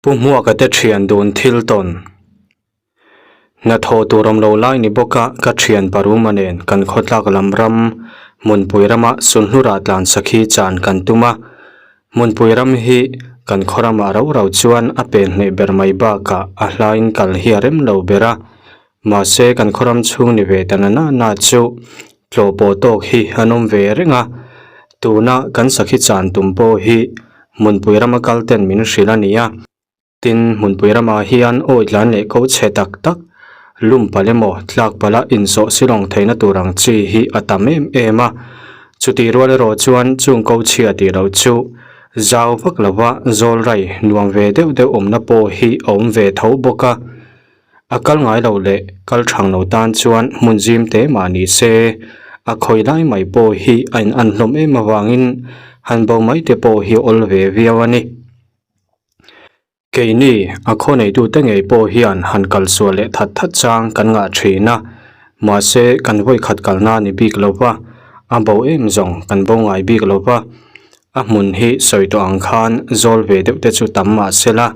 Pu Hmuaka te thian dun thil tawn. Hnathawh tur awm lo lai ni bawka ka thian Paruma nen kan khawtlak lam ram Hmunpui rama Sunhlurah tlan sakhi chan kan tum a. Hmunpui ram hi kan khaw ramah rau rau chuan a pen hneh ber mai bakah a hlain kal hi a rem lo ber a. Mahse kan khaw ram chhung ni ve ta na na na chu tlawh pawh tawk hi an awm ve reng a. Tuna kan sakhi chan tum pawh hi Hmunpui rama kal ten min hrilh a ni a. Tin, hmunpui ramah hian awi tlan leh ko chhe tak tak, lum palh emaw tlak palha insawh silawng theihna tur ang chi hi a tam em em a. Chutih rual erawh chuan chung ko chhia tih loh chu zau vak lova zawl rai nuam ve deuh deuh awmna pawh hi a awm ve tho bawk a. A kal ngai lo leh kal thang lo tan chuan hmun zim te mah ni se, a khawi lai mai pawh hi a in an hlawm em avangin han bo mai te pawh hi awl ve viau a ni. Keini a khaw neitute ngei pawh hian han kal sual leh that that chang kan ngah thin a, mahse kan vawi khat kalna a ni bik lo va, a bo em zawng kan bo ngai bik lo va, a hmun hi sawi tawh ang khan zawl ve deuh te chu tam mah se la,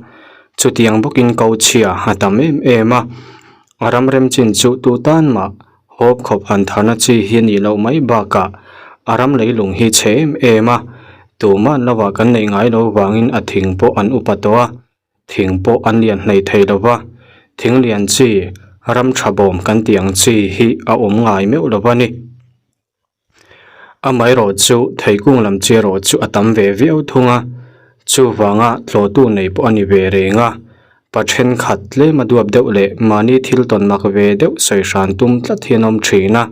chutiang bawkin ko chhia a tam em em a, a ram rem chin chu tu tan mah hawp khawp han tharna chi hi a nih loh mai bakah a ram leilung hi chhe em em a, tuman lovah kan neih ngai lo vangin a thing pawh an upa tawh a, thing pawh an lian hleih thei lo va, thing lian chi ram tha bawm kan tih ang chi hi a awm ngai meuh lo va ni. Amaherawh chu theikung lam chi erawh chu a tam ve viau thung a, chuvanga tlawhtu nei pawh a ni ve reng a, pa thenkhat tlem a duap deuh leh mahni thil tawn mak ve deuh sawi hran tum tlat hi an awm thin a,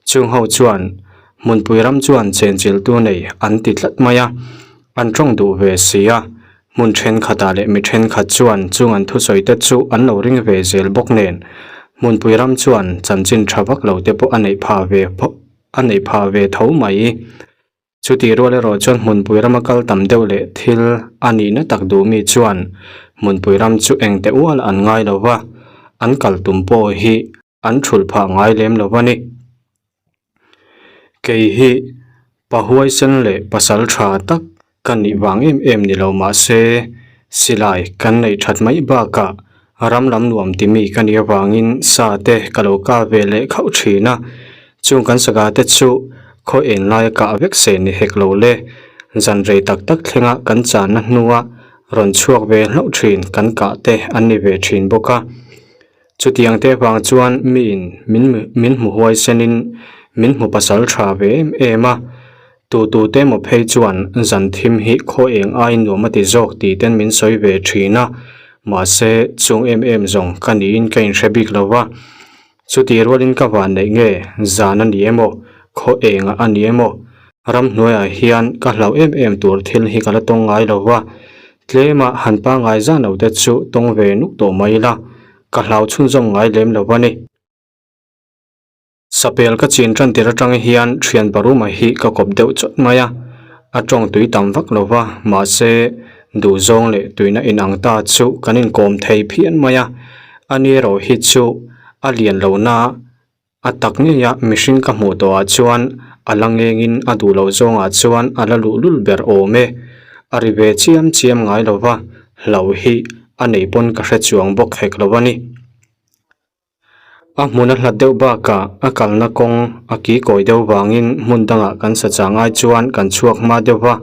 chung ho chuan hmunpui ram chuan chenchiltu nei an ti tlat mai a, an tawng duh ve si a, Hmun thenkhatah leh mi thenkhat chuan chung an thusawi te chu an lo ring ve zel bawk nen, hmunpui ram chuan chanchin tha vak lo te pawh a neih phah ve a neih phah ve tho mai. Chutih rual erawh chuan hmunpui rama kal tam deuh leh thil a nihna tak duh mi chuan hmunpui ram chu engte ual an ngai lo va, an kal tum pawh hi an thulh phah ngai lem lo a ni. Kei hi pa huaisen leh pasal tha tak ka nih vang em em ni lo mah se silai kan neih that mai bakah ram lam nuam ti mi ka nih avangin sa te ka lo kah ve leh khauh thin a, chung kan saka te chu khaw en laia kah vek se ni hek lo le, zan rei tak tak thlenga kan channa hnua rawn chhuak ve hlauh thin kan kah te an ni ve thin bawk a. Chutiang te vang chuan miin min min hmu huaisenin min hmu pasal tha ve em em a, tu tu te maw phei chuan zan thim hi khaw eng ai nuam a ti zawk tih ten min sawi ve thin a, mahse chung em em zawng ka niin ka inhre bik lo va, chuti rualin ka van neih nge zan a ni emaw khaw engah a ni emaw ramhnuaiah hian ka hlauh em em tur thil hi ka la tawng ngai lo va, Tlema han pangngai zan lo te chu tawng ve nuk tawh mai ila, ka hlau chhunzawm ngai lem lo a ni. Sapel ka chin tan tir atang hian thian Baruma hi ka kawp deuh chawt mai a, a tawng tui tam vak lo va, mahse duhzawng leh tuina inang ta chu kan inkawm thei phian mai a, ani erawh hi chu a lian lo na A tak ngeia mihring ka hmuh tawhah chuan a la ngengin a duh loh zawngah chuan a la luhlul ber awm e. A ri ve chiam chiam ngai lo va, hlauh hi a nei pawn ka hre chuang bawk hek lo a ni. A hmun a hlat deuh bakah a kalna kawng a ki kawi deuh vangin hmun dangah kan sa chang ai chuan kan chhuak hma deuh va,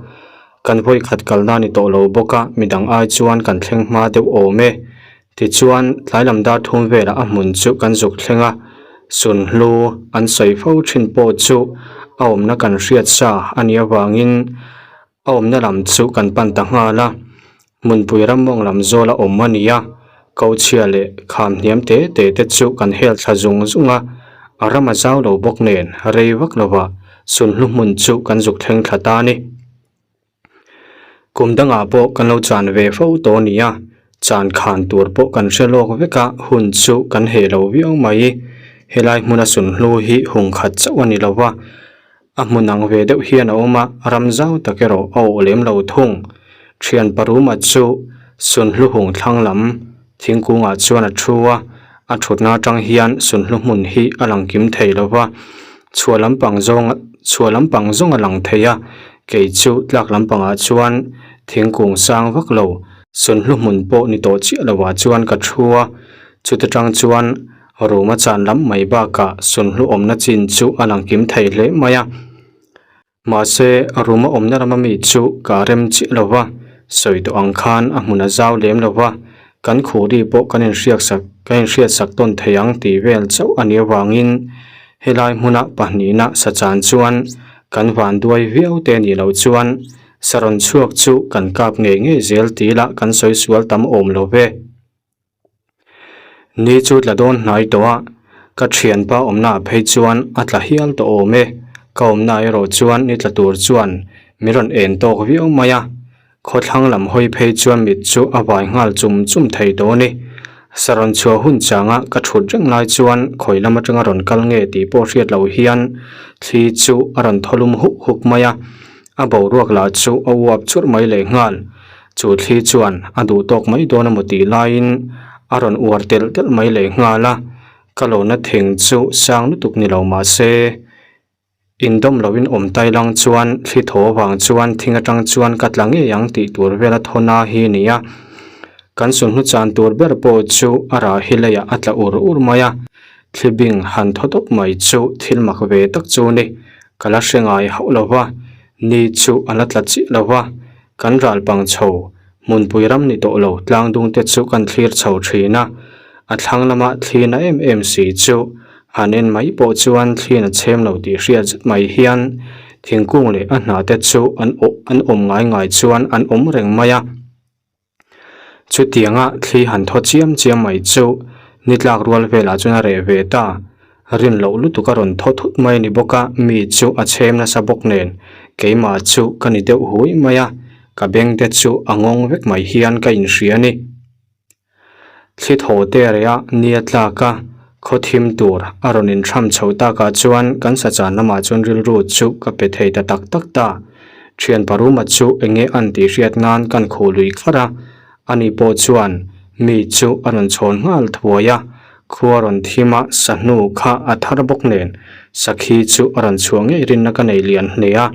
kan vawi khat kalna ni tawh lo bawk a, midang ai chuan kan thleng hma deuh awm e. Tichuan, tlai lam dar thum velah a hmun chu kan zuk thleng a, sunhlu an sawi fo thin pawh chu a awmna kan hriat sa a nih avangin a awmna lam chu kan pan ta nghal a. Hmunpui ram mawng lam zawl a awm a ni a, Kauchhia leh kham hniam te te te chu kan hel thla zung zung a, a ram a zau lo bawk nen rei vak lovah sunhlu hmun chu kan zuk thleng thla ta a ni. Kum dangah pawh kan lo chan ve fo tawh a ni a, chan khan tur pawh kan hre lawk vek a, hun chu kan heh lo viau mai. Helai hmuna sunhlu hi hung khat chauh a ni lo va, a hmun ang ve deuh hian a awm a, ram zau tak erawh a awh lem lo thung. Thian Paruma chu sunhlu hung thlang lam thingkungah chuan a thu a, a thutna atang hian sunhlu hmun hi a lang kim thei lo va, chhuah lampang zawng chhuah lampang zawng a lang thei a, kei chu tlak lampangah chuan thingkung sang vak lo. Sunhlu hmun pawh ni tawh chiah lo ah chuan ka thu a, chuta tang chuan room a chan lam mai bakah sunhlu awmna chin chu a lang kim thei hle mai a. Mahse room a awmna lama mi chu ka rem chiah lo va, sawi tawh ang khan a hmun a zau lem lo va, kan khuri pawh kan inhriak sak kan inhriat sak tawn thei ang tih vel chauh a nih avangin helai hmuna pahnihna sa chan chuan kan van duai viau te nih loh chuan Sa rawn chhuak chu kan kap ngei ngei zel ti lah kan sawi sual tam awm lo ve. Ni chu tla dawn hnai tawh a, ka thianpa awmna ah phei chuan a tla hial tawh awm e. Ka awmna erawh chuan ni tla tur chuan min rawn en tawk viau mai a, khawthlang lam hawi phei chuan mit chu a vai nghal chum chum thei tawh a ni. Sa rawn chhuah hun changa ka thut reng lai chuan khawi lam atanga rawn kal nge tih pawh hriat loh hian thli chu a rawn thaw lum huk huk mai a. A boruak lah chu a uap churh mai leh nghal. Chu thli chuan a duh tawk mai dawn emaw tih laiin a rawn uar telh telh mai leh nghal a. Ka lawna thing chu sang lutuk ni lo mah se, indawm loin awm tai lang chuan thli thaw avang chuan thing atang chuan ka tla ngei ang tih tur vela thawna hi a ni a. Kan sunhlu chan tur ber pawh chu a rah hi leiah a tla ur ur mai a. Thli bing han thaw tawp mai chu thil mak ve tak chu ni. Ka la hre ngai hauh lo va, ni chu a la tla chiah lo va, kan ral pang chho, hmunpui ram ni tawh lo tlang dung te chu kan thlir chho thin a, a thlang lama thli na em em si chu han en mai pawh chuan thli na chhem lo tih hriat zet mai hian thingkung leh a hna te chu an awh an awm ngai ngai chuan an awm reng mai a. Chutianga thli han thaw chiam chiam mai chu ni tlak rual velah chuan a reh ve ta. Rin loh lutuk a rawn thaw thut mai a ni bawk a, mi chu a chhem nasa bawk nen keimah chu ka ni deuh hui mai a, ka beng te chu a ngawng vek mai hian ka inhria a ni. Thli thaw te reh a ni a tlak a, khaw thim tur a rawn inthram chho takah chuan kan sachan lamah chuan rilru chu ka pe thei ta tak tak ta. Thian Paruma chu enge an tih hriat nan kan khuh lui kharh a, ani pawh chuan mi chu a rawn chhawn nghal thuai a, khua rawn thim a sahnu kha a thar bawk nen sakhi chu a rawn chhuah ngei rinna ka nei lian hle a.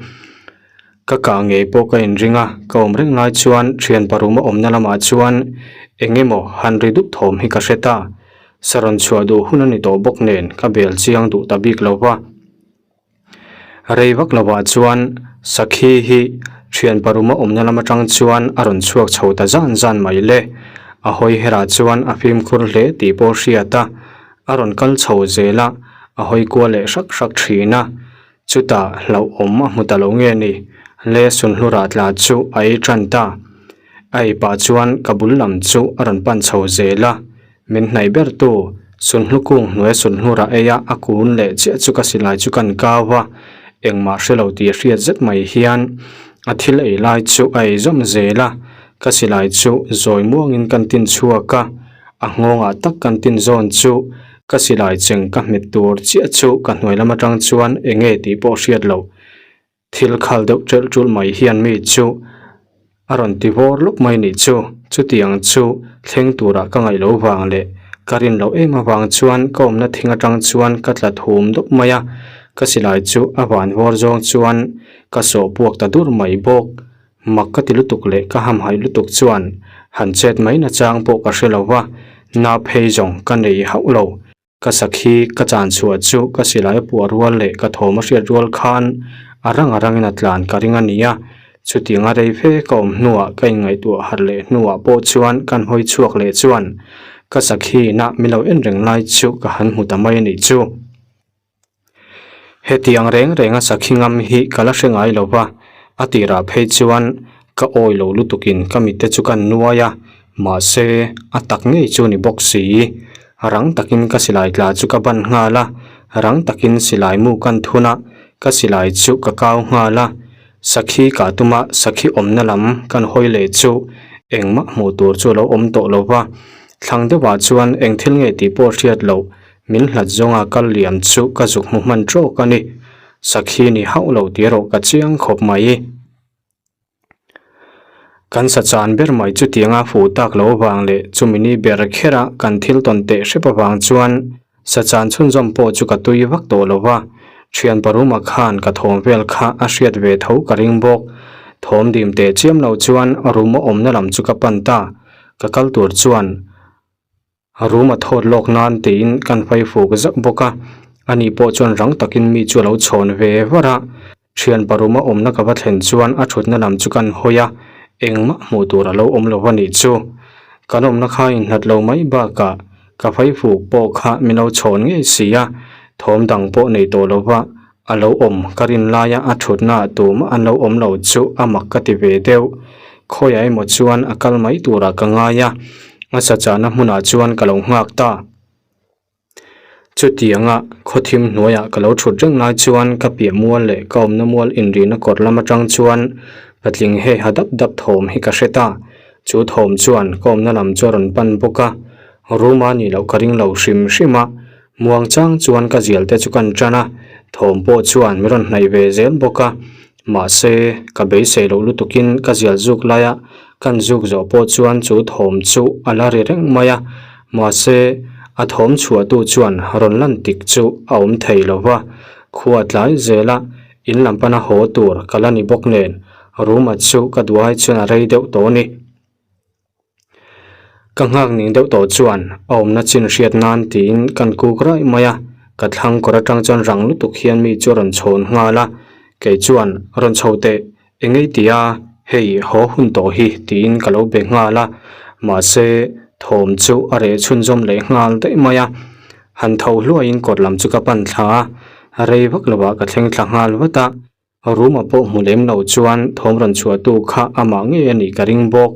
Ka kah ngei pawh ka inring a, ka awm reng lai chuan thian Paruma awmna lamah chuan eng emaw han ri dup thawm hi ka hre ta. Sa rawn chhuah duh hun a ni tawh bawk nen ka bel chiang duh ta bik lo va. Rei vak lovah chuan Sakhi hi thian paruma awmna lam atang chuan a rawn chhuak chho ta zan zan mai le. A hawi herah chuan a fimkhur hle tih pawh hriat a, a rawn kal chho zel a, a hawi kual leh hrak hrak thin a. Chutah hlauhawm a hmu ta lo nge ni, le sunhlurah tla chu a ei tan ta. A ei pah chuan ka bul lam chu a rawn pan chho zel a, min hnaih ber tu Sunhlu kung hnuai sunhlu rah ei a a kun leh chiah chu ka silai chu kan kau a, engmah hre lo tih hriat zet mai hian a thil ei lai chu a ei zawm zel a, ka silai chu zawi muangin kan tin chhuak a, a nghawngah tak kan tin zawn chu ka silai cheng ka hmet tur chiah chu ka hnuai lam atang chuan enge tih pawh hriat loh. Thil khal deuh ṭelh ṭulh mai hian mi chu a rawn ti vawr lawk mai nih chu. Chutiang chu thleng turah ka ngaih loh vang leh ka rin loh em avang chuan ka awmna thing atang chuan ka tla thum dawp mai a, ka silai chu a van vawr zawng chuan ka sawh puak ta dur mai bawk. Mak ka ti lutuk leh ka hamhaih lutuk chuan han chet mai nachang pawh ka hre lo va, na phei zawng ka nei hauh lo. Ka sakhi ka chan chhuah chu ka silai a puah rual leh ka thawm a hriat rual khan a rang a rangin a tlan ka ring a ni a. Chutianga rei fe ka awm hnuah ka inngaihtuah harh leh hnuah pawh chuan kan hawi chhuak leh chuan ka sakhi inah min lo en reng lai chu ka han hmu ta mai a nih chu. Hetiang reng renga sakhi ngam hi ka la hre ngai lo va, a tirah phei chuan ka awi lo lutukin ka mitte chu ka nuai a, mahse a tak ngei chu ni bawk si. Rang takin ka silai tla chu ka ban nghal a, rang takin silai mu kan thun a, ka silai chu ka kau nghal a. Sakhi kah tuma sakhi awmna lam kan hawi leh chu engmah hmuh tur chu a lo awm tawh lo va, thlang deuhah chuan eng thil nge tih pawh hriat loh Min hlat zawnga kal liam chu ka zuk hmu hman trawk a ni. Sakhi ni hauh lo tih erawh ka chiang khawp mai. Kan sa chan ber mai chutianga fuh tak lo avang leh chumi ni ber khera kan thil tawn teh hrep avang chuan sa chan chhunzawm pawh chu ka tui vak tawh lo va. Thian Paruma khan ka thawm vel kha a hriat ve tho ka ring bawk. Thawm dim teh chiam lo chuan room a awmna lam chu ka pan ta. Ka kal tur chuan room a thawt lawk nan tiin kan fai fuk zauh bawk a. Ani pawh chuan rang takin mi chu a lo chhawn ve var a. Thianpa room a awmna ka va thlen chuan a thutna lam chu kan hawi a, engmah hmuh tur a lo awm lo a nih chu. Kan awmna kha inhlat lo mai bakah ka fai fuk pawh kha min lo chhawn ngei si a, thawm dang pawh nei tawh lo va, a lo awm ka rin laia a thutna ah tumah an lo awm lo chu a mak ka ti ve deuh. Khawiah emaw chuan a kal mai turah ka ngai a, a sachahna hmunah chuan ka lo nghak ta. Chutianga khawthim hnuaiah ka lo thut reng lai chuan ka piah mual leh ka awmna mual inrihna kawr lam atang chuan patling hei ha dap dap thawm hi ka hre ta. Chu thawm chuan ka awmna lam chu a rawn pan bawk a, room a nih loh ka ring lo hrim hrim a, muang chang chuan ka zial te chu kan tan a, thawm pawh chuan min rawn hnaih ve zel bawk a. Mahse, ka beisei loh lutukin ka zial zuk laia kan zuk zawh pawh chuan chu thawm chu a la ri reng mai a. Mahse, a thawm chhuahtu chuan rawn lan tik chu a awm thei lo va. Khua tlai zela in lam pana haw tur ka la ni bawk nen, room-a chu ka duai chuan a rei deuh tawh a ni. Ka nghak ning deuh tawh chuan a awmna chin hriat nan tiin kan kuk raih mai a, ka thlang kawr atang chuan rang lutuk hian mi chu a rawn chhawn nghal a, kei chuan rawn chho teh eng ei tia hei haw hun tawh hi tiin ka lo be nghal a, mahse thawm chu a reh chhunzawm leh nghal daih mai a, han tho hluaiin kawr lam chu ka pan thla a, rei vak lovah ka thleng thla nghal vat a. Room-a pawh hmu lem lo chuan thawm rawn chhuahtu kha amah ngei a nih ka ring bawk.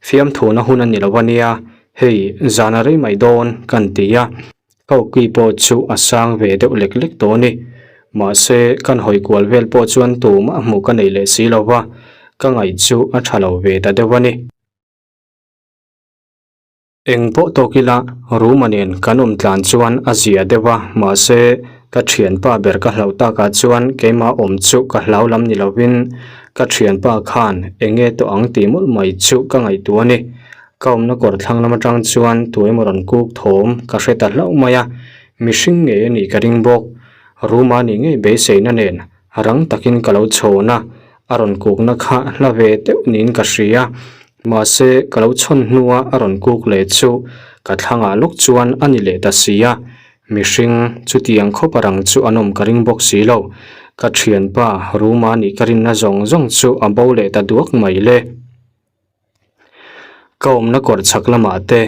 Fiamthuhna hun a ni lo a nia, hei zan a rei mai dawn kan ti a. Ka awki pawh chu a sang ve deuh lek lek tawh a ni. Mahse, kan hawi kual vel pawh chuan tumah hmuh ka nei leh si lo va, ka ngaih chu a tha lo ve ta deuh a ni. Eng pawh tawk ila Ruma nen kan awm tlan chuan a zia deuh a, mahse ka thianpa ber ka hlauh takah chuan keimah awm chu ka hlau lam ni lovin ka thianpa khan eng nge tawh ang tih mawlh mai chu ka ngaihtuah a ni. Ka awmna kawr thlang lam atang chuan tu emaw rawn kuk thawm ka hre ta hlauh mai a, mihring ngei a nih ka ring bawk. Ruma nih ngei beiseina nen rang takin ka lo chhawn a, a rawn kukna kha hla ve deuh niin ka hria. Mahse, ka lo chhawn hnua a rawn kuk leh chu ka thlangah lawk chuan a ni leh ta si a, mihring chutiang khawp a rang chu an awm ka ring bawk si lo. Ka thianpa Ruma nih ka rinna zawng zawng chu a bo leh ta duak mai le. Ka awmna kawr chhak lamah te,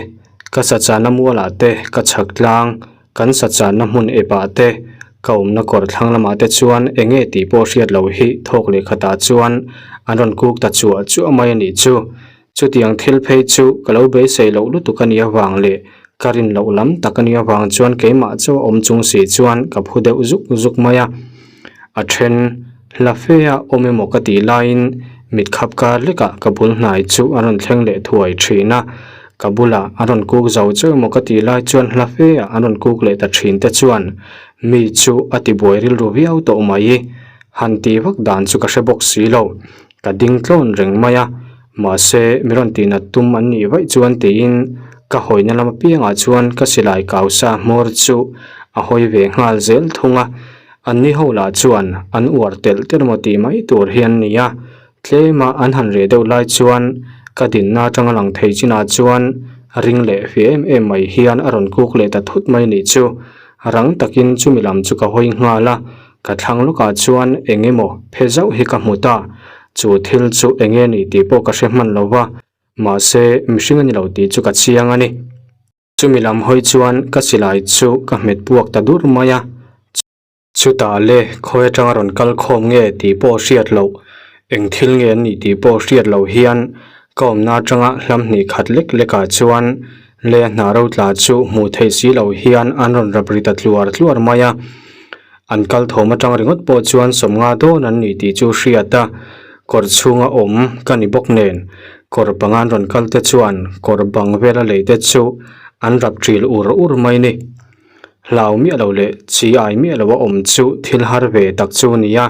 ka sachahna mualah te ka chhak tlang, kan sachahna hmun epah te, ka awmna kawr thlang lamah te chuan eng nge tih pawh hriat loh hi thawk leh khatah chuan an rawn kuk ta chuah chuah mai a nih chu. Chutiang thil phei chu ka lo beisei loh lutuk a nih avang leh ka rin loh lam tak a nih avang chuan keimah chu a awm chung si chuan ka phu deuh zuk zuk mai a. A then hla fe a awm emaw ka tih laiin mit khap kar lekah ka bul hnai chu a rawn thleng leh thuai thin a, ka bulah a rawn kuk zo chauh emaw ka tih lai chuan hla fe ah a rawn kuk leh ta thin te chuan mi chu a ti buai rilru viau tawh mai. Han tih vak dan chu ka hre bawk si lo, ka ding tlawn reng mai a, mahse mi rawn tihnat tum an nih vaih chuan tiin ka hawina lam apiangah chuan ka silai kausa hmawr chu a hawi ve nghal zel thung a. Anni ho lah chuan an uar telh telh emaw tih mai tur hi an ni a, tlema an han reh deuh lai chuan ka dinna atanga lang thei chinah chuan ring leh fe em em mai hian a rawn kuk leh ta thut mai nih chu. Rang takin chumi lam chu ka hawi nghal a, ka thlang lawkah chuan eng emaw phe zauh hi ka hmu ta, chu thil chu eng nge ni tih pawh ka hre hman lo va, mahse mihring a ni lo tih chu ka chiang a ni. Chumi lam hawi chuan ka silai chu ka hmet puak ta dur mai a, chutah le khawi atanga rawn kal khawm nge tih pawh hriat loh, eng thil nge an nih tih pawh hriat loh hian ka awmna atanga hlam hnih khat lek lekah chuan lei a hna ro tla chu hmuh theih si loh hian an rawn rap ri ta tluar tluar mai a. An kal thawm atang ringawt pawh chuan sawmnga dawn an ni tih chu hriat a, kawr chhunga awm ka ni bawk nen kawr panga an rawn kal te chuan kawr bang vela lei te chu an rap ṭil ur ur mai ni. Hlau miah lo leh chi ai miah lo a awm chu thil har ve tak chu a ni a,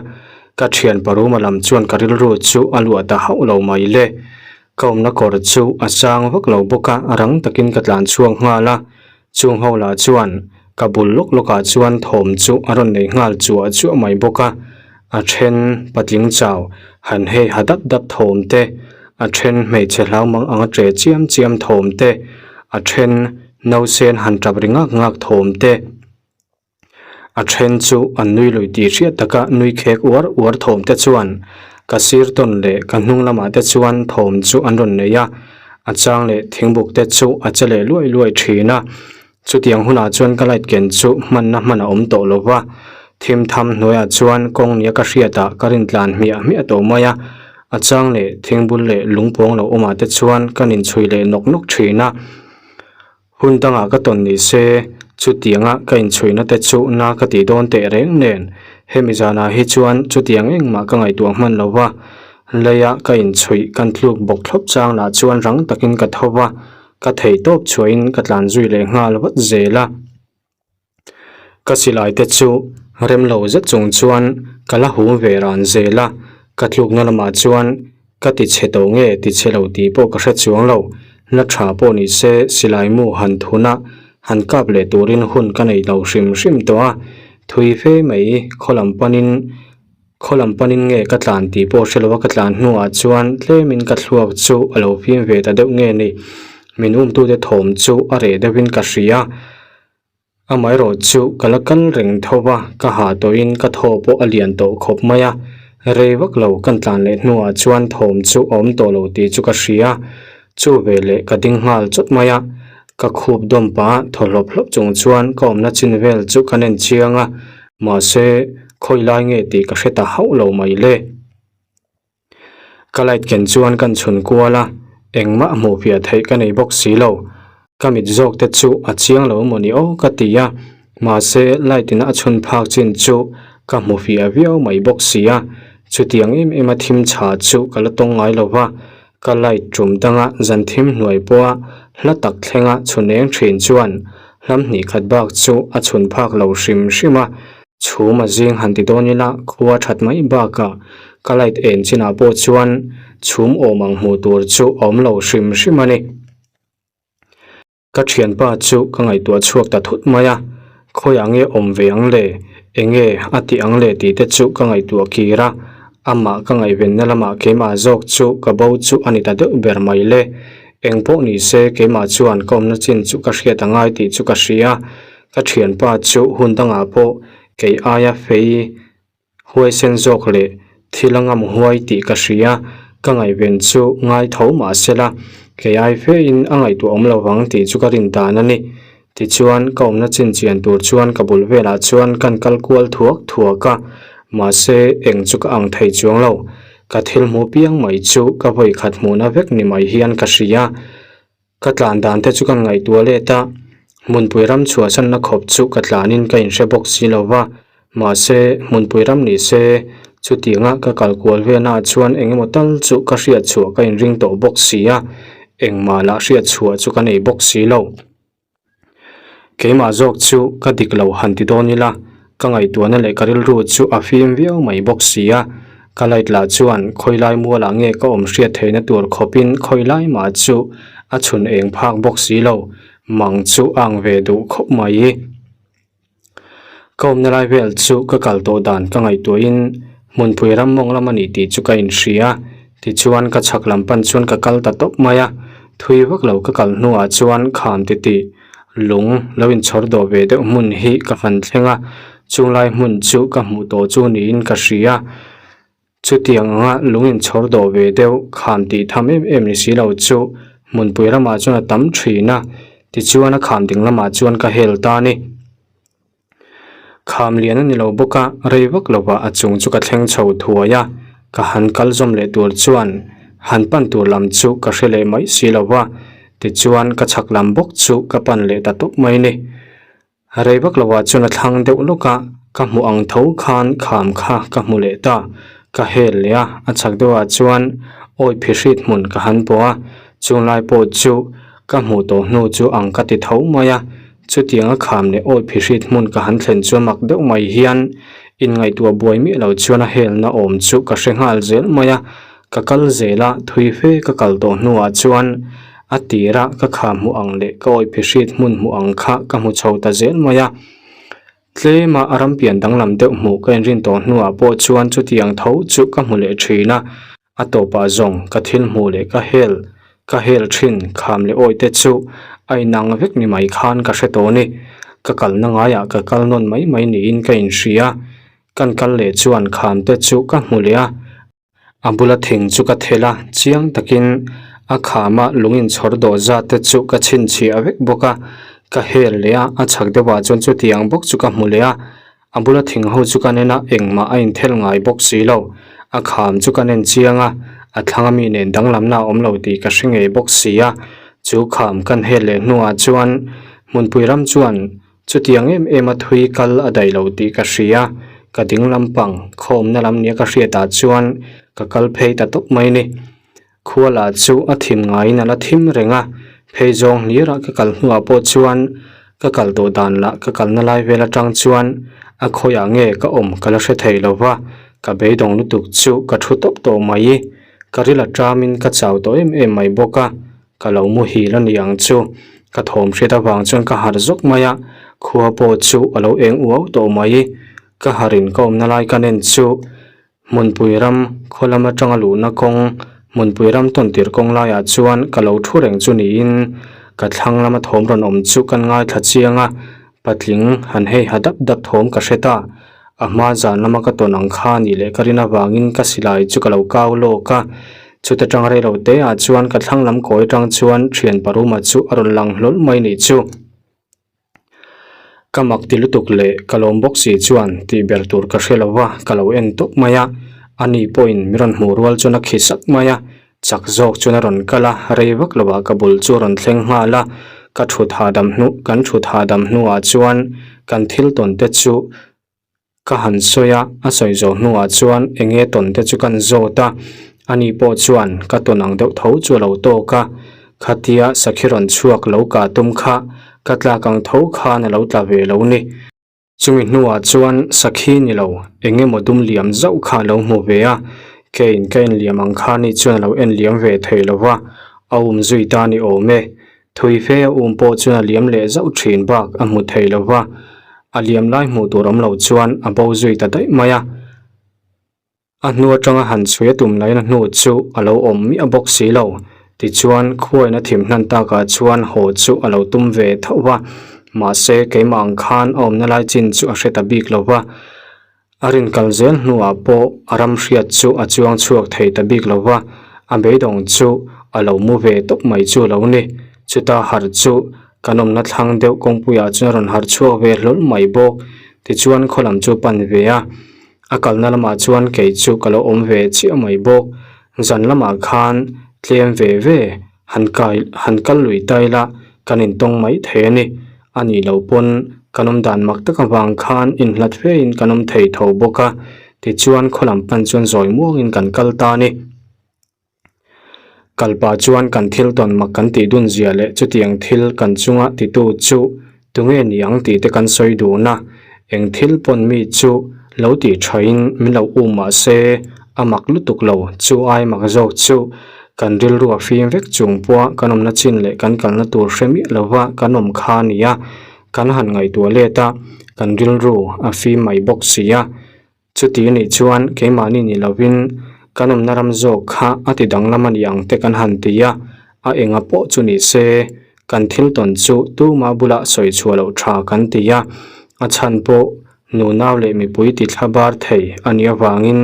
ka ṭhian paruma lam chuan ka rilru chu a luah ta hauh lo mai le. Ka awmna kawr chu a sang vak lo bawk a, rang takin ka tlan chhuak nghal a. Chung ho lah chuan ka bul lawk lawkah chuan thawm chu a rawn nei nghal chuah chuah mai bawk a, a then patling chau Han hei ha dap dap thawm te, a then hmeichhe hlau mang anga che chiam chiam thawm te, a then nausen han tap ri ngak ngak thawm te, a then chu an nui lui tih hriat taka nui khek uar uar thawm te chuan ka sir tawn leh ka hnung lamah te chuan thawm chu an rawn nei a, a chang leh thingbuk te chu a che leh luai luai thin a. Chutiang hunah chuan ka light ken chu hmanna hman a awm tawh lo va, thim tham hnuaiah chuan kawng nia ka hriatah ka rin tlan hmiah hmiah tawh mai a, a chang leh thingbul leh lungpawng lo awmah te chuan ka ninchhui leh nawk nawk thin a. Hun dangah ka tawn ni se, chutianga ka inchhuihna te chu na ka tih dawn teh reng nen, hemi zanah hi chuan chutiang engmah ka ngaihtuah hman lo va, leia ka inchhuih kan tluk bawk thlawp chang lah chuan rang takin ka tho va, Ka thei tawp chhuahin ka tlan zui leh nghal vat zel a. Ka silai te chu rem lo zet chung chuan ka la hum ve ran zel a, ka tlukna lamah chuan ka ti chhe tawh nge ti chhe lo tih pawh ka hre chuang lo. La tha pawh ni se silai mu han thun a, han kap leh turin hun ka nei lo hrim hrim tawh a. Thui fe mai khaw lam panin Khaw lam panin nge ka tlan tih pawh hre lova ka tlan hnuah chuan tlemin ka thluak chu a lo fim ve ta deuh nge ni. Min umtute thawm chu a reh deuhin ka hria. Amaherawh chu ka la kal reng tho va, ka hah tawhin ka thaw pawh a lian tawh khawp mai a. Rei vak lo kan tlan leh hnuah chuan thawm chu a awm tawh lo tih chu ka hria. Chu veleh ka ding nghal chawt mai a, ka khup dawm pah thaw hlawp hlawp chung chuan ka awmna chin vel chu ka nen chiang a. Mahse, khawi lai nge tih ka hre ta hauh lo mai le. Ka light ken chuan kan chhun kual a, engmah hmuh fiah theih ka nei bawk si lo. Ka mit zawk te chu a chiang lo emaw ni aw ka ti a, mahse light in a chhun phak chin chu ka hmu fiah viau mai bawk si a, chutiang em em a thim chha chu ka la tawng ngai lo va, Ka light tum danga zan thim hnuai pawha hla tak thlenga chhun eng thin chuan hlam hnih khat bak chu a chhun phak lo hrim hrim a, chhum a zing han ti dawn ila khua that mai bakah ka light en chinah pawh chuan chhum awm ang hmuh tur chu a awm lo hrim hrim a ni. Ka thianpa chu ka ngaihtuah chhuak ta thut mai a, khawiah nge awm ve ang le, enge a tih ang le tih te chu ka ngaihtuah kir a, amah ka ngaihvenna lamah keimah zawk chu ka bo chu a ni ta deuh ber mai le. Eng pawh ni se keimah chuan ka awmna chin chu ka hriat a ngai tih chu ka hria, ka thianpa chu hun dangah pawh kei aia fei Huaisen zawk leh thil a ngam huai tih ka hria, ka ngaihven chu ngai tho mah sela, kei ai fein a ngaihtuah awm lo vang tih chu ka rin dan a ni. Tichuan, ka awmna chinchian tur chuan ka bul velah chuan kan kal kual thuak thuak a, mahse eng chu ka ang thei chuang lo. Ka thil hmu piang mai chu ka vawi khat hmuhna vek ni mai hian ka hria. Ka tlan dan te chu kan ngaihtuah let a, hmunpui ram chhuahsanna khawp chu ka tlanin ka inhre bawk si lo va, mahse hmunpui ram ni se chutianga ka kal kual velnaah chuan eng emaw tal chu ka hriat chhuah ka inring tawh bawk si a, engmah lah hriat chhuah chu ka nei bawk si lo. Keimah zawk chu ka dik lo han ti dawn ila, ka ngaihtuahna leh ka rilru chu a fim viau mai bawk si a, ka light lah chuan khawi lai mualah nge ka awm hriat theihna tur khawpin khawi lai mah chu a chhun eng phak bawk si lo, mang chu a ang ve duh khawp mai. Ka awmna lai vel chu ka kal tawh dan ka ngaihtuahin hmunpui ram mawng lam a ni tih chu ka inhria. Tichuan ka chhak lam pan chuan ka kal ta tawp mai a, thui vak lo ka kal hnuah chuan kham titih lung lo inchhawr dawh ve deuh hmun hi ka han thleng a, chunglai hmun chu ka hmuh tawh chu niin ka hria. Chutiang anga lung inchhawr dawh ve deuh kham tih tham em em ni si lo chu hmunpui ramah chuan a tam thin a, tichuan a kham ding lamah chuan ka hel ta a ni. Kham lian a ni lo bawk a, rei vak lovah a chung chu ka thleng chho thuai a, ka han kal zawm leh tur chuan han pan tur lam chu ka hre leh mai si lo va, tichuan ka chhak lam bawk chu ka pan leh ta tawp mai a ni. Rei vak lovah chuan a thlang deuh lawk a, ka hmuh ang tho khan kham kha ka hmu leh ta. Ka hel leh a, a chhak deuhah chuan awi phihrit hmun ka han pawh a, chunglai pawh chu ka hmuh tawh hnu chu ang ka ti tho mai a. Chutianga kham leh awi phihrit hmun ka han thlen chuan mak deuh mai hian inngaihtuah buai miah lo chuan a helna awm chu ka hre nghal zel mai a. Ka kal zel a, thui fe ka kal tawh hnuah chuan a tira ka kha hmuh ang leh ka awih phihrit hmun hmuh ang kha ka hmu chho ta zel mai a. Tlema a ram pian danglam deuh hmuh ka inrin tawh hnuah pawh chuan chutiang tho chu ka hmu leh thin a, a tawpah zawng ka thil hmuh leh ka hel ka hel thin kham leh awih te chu a inang vek ni mai khan ka hre tawh ni. Ka kalna ngaiah ka kal nawn mai mai niin ka inhria. Kan kal leh chuan kham te chu ka hmu leh a. A bula thing chu ka thelh a, chiang takin a khama lung inchhawr dawh zat te chu ka chhinchhiah vek bawk a, ka hel leh a, a chhak deuhah chuan chutiang bawk chu ka hmu leh a, a bula thing ho chu ka nen a, engmah a inthel ngai bawk si lo, a kham chu ka nen chiang a, a thlang ami nen danglamna a awm lo tih ka hre ngei bawk si a, chu kham kan hel leh hnuah chuan hmunpui ram chuan Chutiang em em a thui kal a daih lo tih ka hria, ka ding lampang khawmna lam nia ka hriatah chuan ka kal phei ta tawp mai ni. Khua lah chu a thim ngaiin a la thim reng a, phei zawng hlirah ka kal hnuah pawh chuan ka kal tawh dan lah ka kalna lai vel atang chuan a khawiah nge ka awm ka la hre thei lo va, ka beidawng lutuk chu ka thu tawp tawh mai. Ka ril a tamin ka chau tawh em em mai bawk a, Ka lo muhil a ni ang chu. Ka thawm hriat avang chuan ka harh zawk mai a, khua pawh chu a lo eng uau tawh mai. Ka harhin ka awmna lai ka nen chu Hmunpui ram khaw lam atanga luhna kawng, Hmunpui ram tawntir kawng laiah chuan ka lo thu reng chu niin ka thlang lama thawm rawn awm chu kan ngaithla chiang a, patling han hei ha dap dap thawm ka hre ta. A hma zan lama ka tawn ang kha nih leh ka rin avangin ka silai chu ka lo kau lawk a, chuta tang rei lo te ah chuan ka thlang lam kawi atang chuan thian paruma chu a rawn lang hlawl mai nih chu. Ka mak ti lutuk leh ka lawm bawk si chuan tih ber tur ka hre lo va, ka lo en tawp mai a, ani pawhin min rawn hmuh rual chuan a khi sak mai a, chak zawk chuan a rawn kal a, rei vak lo ah ka bul chu a rawn thleng nghal a, ka thut hahdam hnu kan thut hahdam hnuah chuan kan thil tawn te chu Ka han sawi a, a sawi zawh hnuah chuan eng nge tawn te chu kan zawt a, ani pawh chuan ka tawn ang deuh tho chu a lo tawk a, khatia sakhi rawn chhuak lo kah tum kha ka tlak ang tho khan a lo tla ve lo ni. Chumi hnuah chuan sakhi ni lo eng emaw dum liam zauh kha a lo hmu ve a, keiin ka enliam ang kha ni chuan a lo enliam ve thei lo va, a um zui ta ni awm e. Thui fe a um pawh chuan a liam leh zauh thin bak a hmu thei lo va, a liam lai hmuh tur awm lo chuan a bo zui ta daih mai a. A hnu atanga han chhui a tum laina hnu chu a lo awm miah bawk si lo. Tichuan, khuain a thim hnan takah chuan haw chu a lo tum ve tho va, mahse keimah ang khan a awmna lai chin chu a hre ta bik lo va. A rin kal zel hnuah pawh a ram hriat chu a chuang chhuak thei ta bik lo va, a beidawng chu a lo mu ve tawp mai chu a lo ni. Chuta harh chu kan awmna thlang deuh kawngpuiah chuan a rawn harh chhuak ve hlawl mai bawk. Tichuan khaw lam chu pan ve a, a kalna lamah chuan kei chu ka lo awm ve chiah mai bawk. Zan lamah khan tlem ve ve han kai han kal lui ta ila kan intawng mai thei a ni. A nih loh pawn kan awm dan mak tak avang khan inhlat fe in kan awm thei tho bawk a, tichuan khaw lam pan chuan zawi muangin kan kal ta a ni. Kal pah chuan kan thil tawn mak kan tih dun zia leh chutiang thil kan chunga titu chu tunge ni ang tih te kan sawi dun a, eng thil pawn mi chu lo tih thain min lo um mah se a mak lutuk lo, chu ai mak zawk chu kan rilru a fim vek chung pawha kan awmna chin leh kan kalna tur hre miah lova kan awm kha a ni a, kan han ngaihtuah let a, kan rilru a fim mai bawk si a. Chuti anih chuan keimahni ni lovin kan awmna ram zawk kha a ti danglam a ni ang te kan han ti a, a enga pawh chu ni se kan thil tawn chu tuma bulah sawi chhuah loh tha kan ti a, a chhan pawh nunau leh mipui ti thla bar thei a nih avangin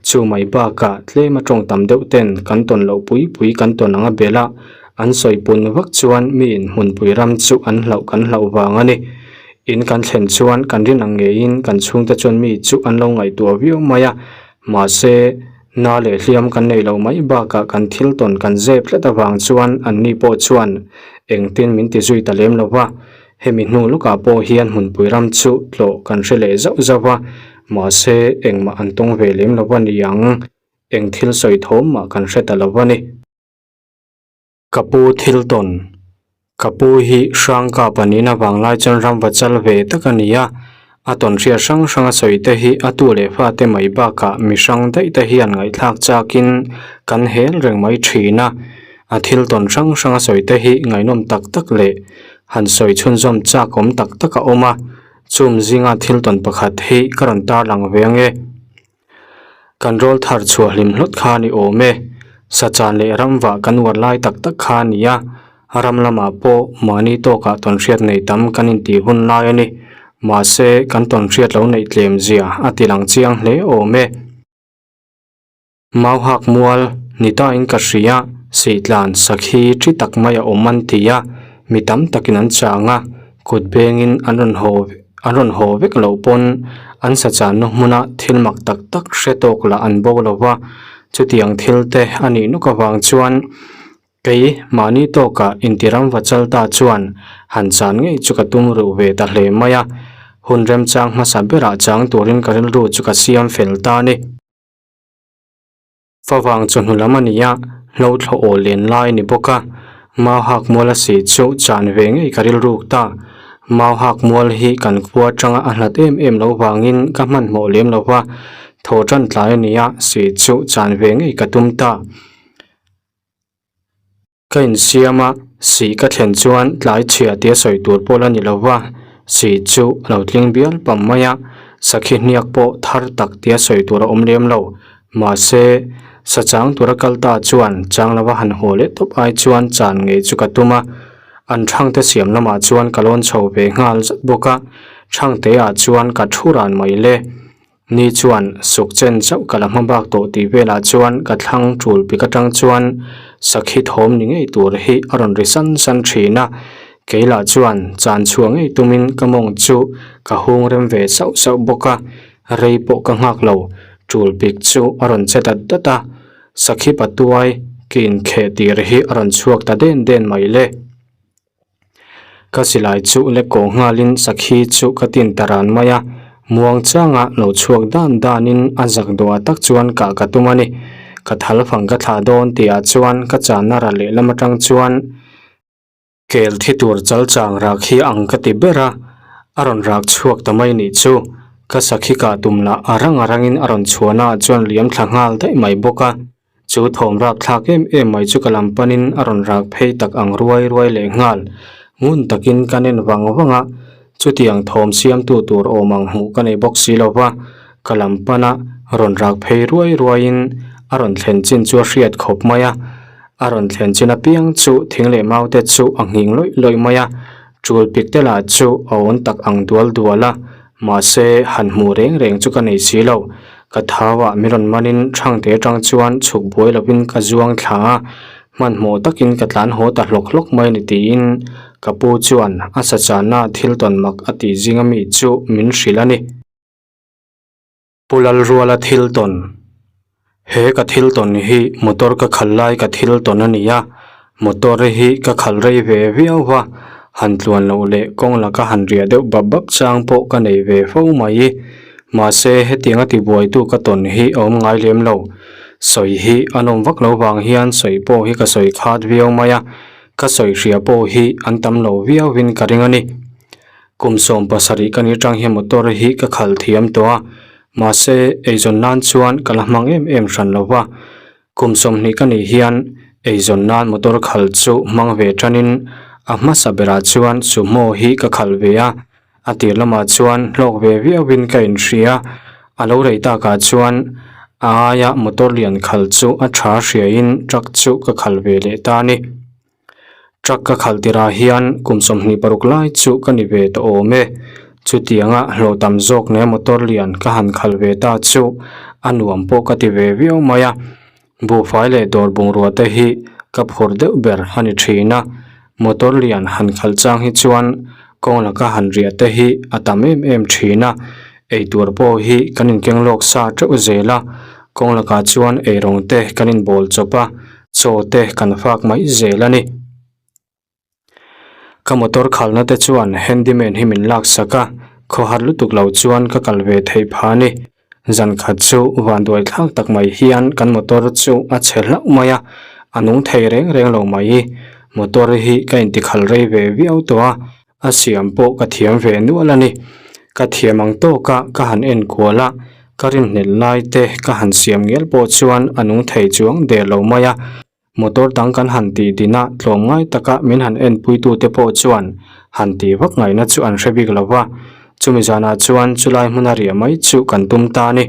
chu mai bakah tlema tawng tam deuh ten kan tawn loh pui pui kan tawn anga bela an sawi pun vak chuan miin hmunpui ram chu an hlauh kan hlauh vang a ni. In kan thlen chuan kan rin ang ngeiin kan chhungte chuan mi chu an lo ngaihtuah viau mai a, mahse na leh hliam kan neih loh mai bakah kan thil tawn kan zep tlat avang chuan anni pawh chuan engtin min ti zui ta lem lo va, hemi hnu lawkah pawh hian hmunpui ram chu tlawh kan hre leh zauh zauh a, mahse engmah an tawng ve lem lo va ni ang, eng thil sawi thawm mah kan hre ta lo va ni. Ka pu thil tawn. Ka pu hi Hrangka panin avang lai chuan ram va chal ve tak a ni a, a tawn hriat hrang hrang a sawi te hi a tu leh fate mai bakah mi hrang daih te hian ngaihthlak chakin kan hel reng mai thin a, a thil tawn hrang hrang a sawi te hi ngaihnawm tak tak leh han sawi chhunzawm chak awm tak tak a awm a. Chung zinga thil tawn pakhat hi ka rawn tarlang ve ange. Kan rawl thar chhuah hlim hlawt kha a ni awm e. Sachan leh ramvah kan uar lai tak tak kha a ni a, ram lamah pawh mahni tawkah tawnhriat nei tam kan intih hun lai a ni. Mahse, kan tawnhriat lo neih tlem zia a ti lang chiang hle awm e. Mauhak mual ni tain ka hria, Sihtlan sakhi thi tak mai a awm an ti a, mi tam takin an chang a, kut bengin an rawn haw an rawn haw vek loh pawn an sachanna hmuna thil mak tak tak hre tawk lah an bo lo va, chutiang thil te a nih nuk avang chuan Kei, mahni tawkah intiram va chal ta chuan han chan ngei chu ka tum ruh ve ta hle mai a, hun remchang hmasa berah chang turin ka rilru chu ka siam fel ta a ni. Favang chawhnu lam a ni a, hlothlaw aw len lai a ni bawk a, Mau hak mual a si chu chan ve ngei ka rilruk ta. Mau hak mual hi kan khua atanga a hlat em em lo vangin ka hmanhmawh lem lo va, thaw tan tlai a ni a, si chu chan ve ngei ka tum ta. Ka insiam a, sih ka thlen chuan tlai chhia tia sawi tur pawh la ni lo va, sih chu a lo tling bial pam mai a, sakhi hniak pawh thar tak tia sawi tur a awm lem lo. Mahse, sa chang tura kal ta chuan chang lova han haw leh tawp ai chuan chan ngei chu ka tum a, an thangte siam lamah chuan ka lawn chho ve nghal zat bawk a, thangte ah chuan ka thu ran mai le. Ni chuan suk chen chauh ka la hma bak tawh tih velah chuan ka thlang tul pik atang chuan sakhi thawm ni ngei tur hi a rawn ri san san thin a, kei lah chuan chan chhuah ngei tumin ka mawng chu ka hung rem ve sauh sauh bawk a, rei pawh ka nghak lo, tul pik chu a rawn che dat dat a, sakhi patuai ke inkheh tir hi a rawn chhuak ta den den mai le. Ka silai chu lek kawh nghalin sakhi chu ka tin ta ran mai a, muang changa lo chhuak dan danin a zak duah tak chuan kah ka tum a ni. Ka thal fang ka thlah dawn tihah chuan ka channa ra lehlam atang chuan kel thi tur chal chang rak hi ang ka ti ber a, a rawn rak chhuak ta mai nih chu. Ka sakhi kah tum lah a rang a rangin a rawn chhuahnaah chuan liam thla nghal daih mai bawk a. Chu thawm rap thlak em em mai chu ka lam panin a rawn rak phei tak ang ruai ruai leh nghal. Ngun takin ka nen vang vang a, chutiang thawm siamtu tur awm ang hmuh ka nei bawk si lo va, ka lam pana rawn rak phei ruai ruaiin a rawn thlen chin chu a hriat khawp mai a. A rawn thlen chin apiang chu thing leh mau te chu a nghing lawih lawih mai a, tul pik te lah chu a awn tak ang dual dual a, mahse han hmuh reng reng chu ka nei si lo. Ka thau ah min rawn manin Thangte atang chuan chhuk buai lovin ka zuang thla a, hmanhmawh takin ka tlan haw ta hlawk hlawk mai a ni tiin ka pu chuan a sachana thil tawn mak a tih zinga mi chu min hrilh a ni. Pu Lalruala thil tawn He ka thil tawn hi motor ka khal lai ka thil tawn a ni a, motor hi ka khal rei ve viau va, han tluan loh leh kawng laka han riah deuh bap bap chang pawh ka nei ve fo mai. Mahse hetianga tibuaitu ka tawn hi a awm ngai lem lo. Sawi hi a nawm vak lo vang hian sawi pawh hi ka sawi khat viau mai a, ka sawi hria pawh hi an tam lo viauin ka ring a ni. Kum 17 ka ni tang hian motor hi ka khal thiam tawh a, mahse eizawn nan chuan ka la hmang em em hran lo va. Kum 20 ka nih hian eizawn nan motor khal chu hmang ve tanin a hmasa berah chuan sumo hi ka khal ve a, a tir lamah chuan hlawk ve viauin ka inhria. A lo rei takah chuan a aia motor lian khal chu a tha hriain truck chu ka khal ve leh ta a ni. Truck ka khalh tirah hian kum 26 lai chu ka ni ve tawh awm e. Chutianga hlawh tam zawk nen motor lian ka han khalh ve ta chu a nuam pawh ka ti ve viau mai a. Buhfai leh dawr bungrua te hi ka phur deuh ber a ni thin a. Motor lian han khalh chang hi chuan kawng laka han riah te hi a tam em em thin a. Eitur pawh hi kan inkeng lawk sa teuh zel a, kawng lakah chuan eirawng te kan inbawl chawp a. Chaw te kan fak mai zel a ni. Ka motor khalna te chuan handyman hi min lak sak a, khawhar lutuk lo chuan ka kal ve theih phah a ni. Zan khat chu vanduai thlak tak mai hian kan motor chu a chhe hlauh mai a, a nung thei reng reng lo mai. Motor hi ka intikhal rei ve viau tawh a, a siam pawh ka thiam ve nual a ni. Ka thiam ang tawka ka han en kual a, ka rinhlelh lai te ka han siam ngial pawh chuan a nung thei chuang der lo mai a. Motor dang kan han tih din a, tlawmngai taka min han enpuitu te pawh chuan han tih vak ngaihna chu an hre bik lo va. Chumi zanah chuan chulai hmuna riah mai chu kan tum ta a ni.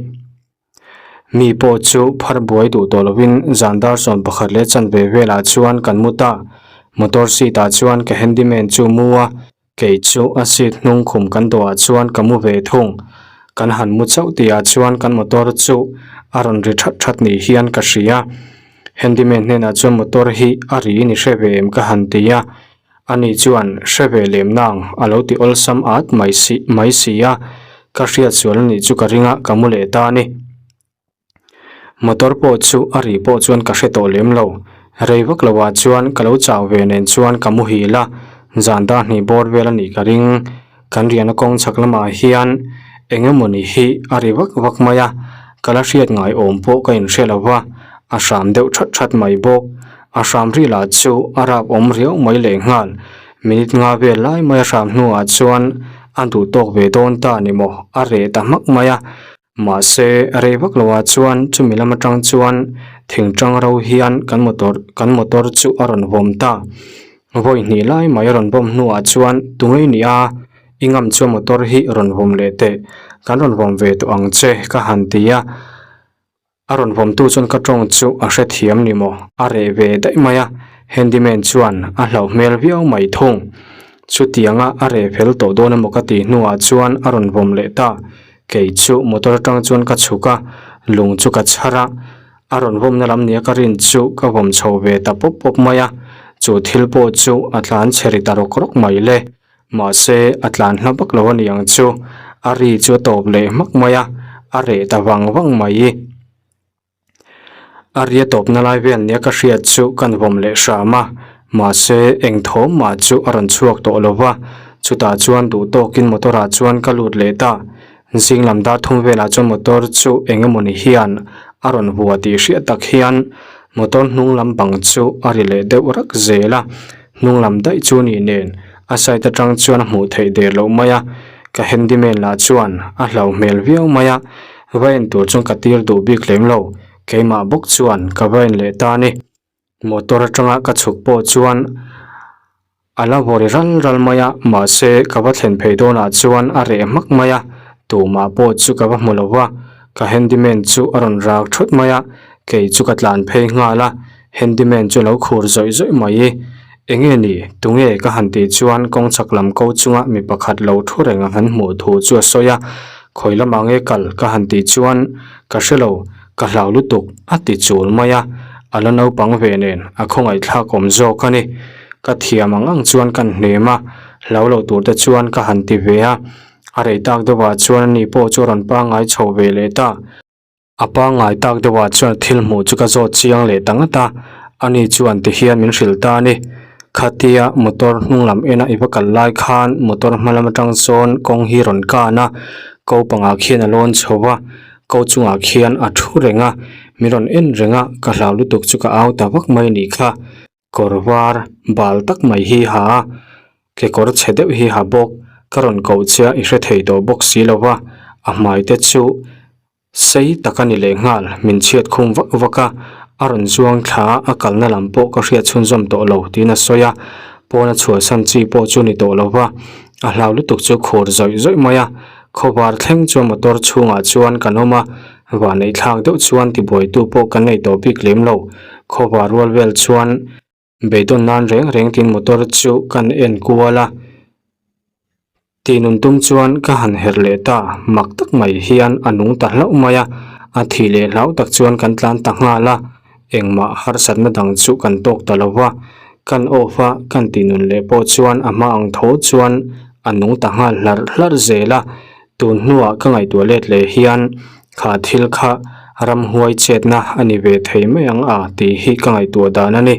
Mi pawh chu phar buai duh tawh lovin zan dar 11 leh chanve velah chuan kan mu ta. Motor seat ah chuan ka handyman chu mu a, kei chu a seat hnung khum kan dawhah chuan ka mu ve thung. Kan han mu chauh tihah chuan kan motor chu a rawn ri that that ni hian ka hria. Handyman hnenah chuan motor hi a ri ni hre ve em ka han ti a. Ani chuan hre ve lem nang a lo ti awlsam at mai si mai si a, ka hriat sual anih chu ka ring a, ka mu leh ta a ni. Motor pawh chu a ri pawh chuan ka hre tawh lem lo. Rei vak lo ah chuan ka lo chau ve nen chuan ka muhil a, zan dar hnih bawr vel anih ka ring. Kan riahna kawng chhak lamah hian eng emawni hi a ri vak vak mai a, ka la hriat ngai awm pawh ka inhre lo va, a hram deuh that that mai bawk. A hram ri lah chu a rap awm riau mai lehnghal. Minute nga vel lai mai a hram hnuah chuan a duh tawk ve dawn ta ni maw, a reh ta hmak mai a. Mahse, rei vak loah chuan chumi lam atang chuan thingtang ro hian kan motor kan motor chu a rawn vawm ta. Vawi hnih lai mai a rawn vawm hnuah chuan tungei ni a, i ngam chuan motor hi rawn vawm leh teh, kan rawn vawm ve tawh ang che ka han ti a. A rawn vawmtu chuan ka tawng chu a hrethiam ni maw? A reh ve daih mai a, handyman chuan a hlauh hmel viau mai thung. Chutianga a reh fel tawh dawn emaw ka tih hnuah chuan a rawn vawm leh ta. Kei chu motor atang chuan ka chhuk a, lung chu ka chhar a. A rawn vawmna lam nia ka rin chu ka vawm chho ve ta pawp pawp mai a, chu thil pawh chu a tlan chhe ri ta rawk rawk mai le. Mahse, a tlan hla vak lo a ni ang chu, a ri chu a tawp leh hmak mai a, a reh ta vang vang mai. A ri a tawpna lai vel nia ka hriat chu kan vawm leh hram a, mahse eng thawm mah chu a rawn chhuak tawh lo va, chutah chuan duh tawkin motor ah chuan ka lut leh ta. Zing lam dar thum velah chuan motor chu eng emawni hian a rawn vua tih hriat tak hian motor hnung lam bang chu a ri leh deuh rak zel a, hnung lam daih chu ni nen a side atang chuan a hmuh theih der loh mai a, ka handyman lah chuan a hlauh hmel viau mai a, va en tur chuan ka tir duh bik lem lo, keimah bawk chuan ka va en leh ta a ni. Motor atanga ka chhuk pawh chuan a la vawri ral ral mai a, mahse ka va thlen phei dawnah chuan a reh hmak mai a, tumah pawh chu ka va hmu lo va, ka handyman chu a rawn rak thut mai a, kei chu ka tlan phei nghal a, handyman chu a lo khur zawih zawih mai. Enge ni, tunge ka han tih chuan kawng chak lam ko chunga mi pakhat lo thu reng a han hmuh thu chu a sawi a, khawi lamah nge kal ka han tih chuan ka hre lo, Ka hlau lutuk, a ti chul mai a, a la naupang ve nen a khawngaihthlak awm zawk a ni. Ka thiam ang ang chuan kan hnem a, hlau lo tur te chuan ka han ti ve a. A rei tak deuhah chuan ani pawh chu a rawn pangngai chho ve leh ta. A pangngai tak deuhah chuan thil hmuh chu ka zawt chiang leh ta ngat a, ani chuan ti hian min hrilh ta a ni. Khatia motor hnung lam ena i va kal lai khan motor hma lam atang sawn kawng hi rawn kan a, ko pangah khian a lawn chho va, Ko chungah khian a thu reng a, min rawn en reng a, ka hlau lutuk chu ka au ta vak mai a nih kha. Kawr var bal tak mai hi ha a, kekawr chhe deuh hi ha bawk, ka rawn koh che a i hre thei tawh bawk si lo va, a hmai te chu sei tak a ni lehnghal, min chhiat khum vak vak a, a rawn zuang thla a, a kalna lam pawh ka hriat chhunzawm tawh lo tiin a sawi a, pawna chhuahsan chi pawh chu ni tawh lo va, a hlau lutuk chu khur zawih zawih mai a. Khawvar thleng chuan motor chhungah chuan kan awm a, vahneih thlak deuh chuan tibuaitu pawh kan nei tawh bik lem lo. Khawvar rual vel chuan beidawn nan reng reng tin motor chu kan en kual a, tinun tum chuan ka han herh leh ta, mak tak mai hian a nung ta hlauh mai a, a thih leh hlau tak chuan kan tlan ta nghal a, engmah harsatna dang chu kan tawk ta lo va, kan off a, kan tinun leh pawh chuan a hma ang tho chuan a nung ta nghal hlarh hlarh zel a, tun hnuah ka ngaihtuah let leh hian kha thil kha ramhuai chetna a ni ve thei mai ang a tih hi ka ngaihtuah dan a ni.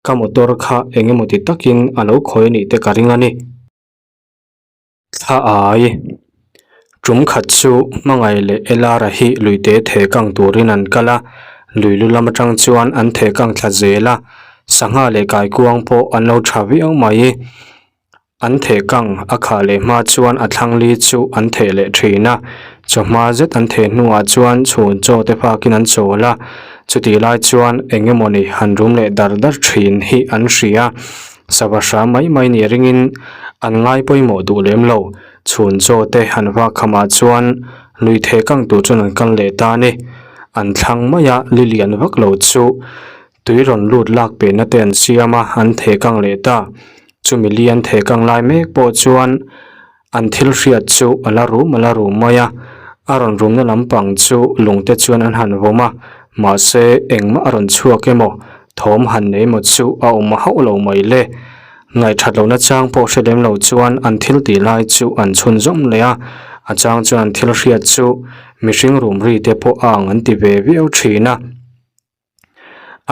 Ka motor kha eng emaw ti takin a lo khawi a nih te ka ring a ni. Thla ai tum khat chu hmangaih leh Elara hi luite theh kang turin an kal a, lui lu lam atang chuan an theh kang thla zel a, sangha leh kaikuang pawh an lo tha viau mai. An theh kang a khah leh hma chuan a thlang li chu an theh leh thin a, chawhma zet an theh hnuah chuan chhun chaw te fakin an chawl a, chutih lai chuan eng emawni han rum leh dar dar thin hi an hria. Sava hram mai mai nih ringin an ngai pawimawh duh lem lo. Chhun chaw te han vak khamah chuan lui theh kang tur chuan an kal leh ta a ni. An thlang mai a, li lian vak lo chu tui rawn lut lak pehna te an siam a, an theh kang leh ta. Chumi li an theh kang lai mek pawh chuan an thil hriat chu a la rum a la rum mai a, a rawn rumna lampang chu lungte chuan an han vawm a, mahse engmah a rawn chhuak emaw thawm han nei emaw chu a awm hauh lo mai le. Ngaihthat lohna chang pawh hre lem lo chuan an thil tih lai chu an chhun zawm leh a, a chang chuan an thil hriat chu mihring rum ri te pawh a ang an ti ve viau thin a.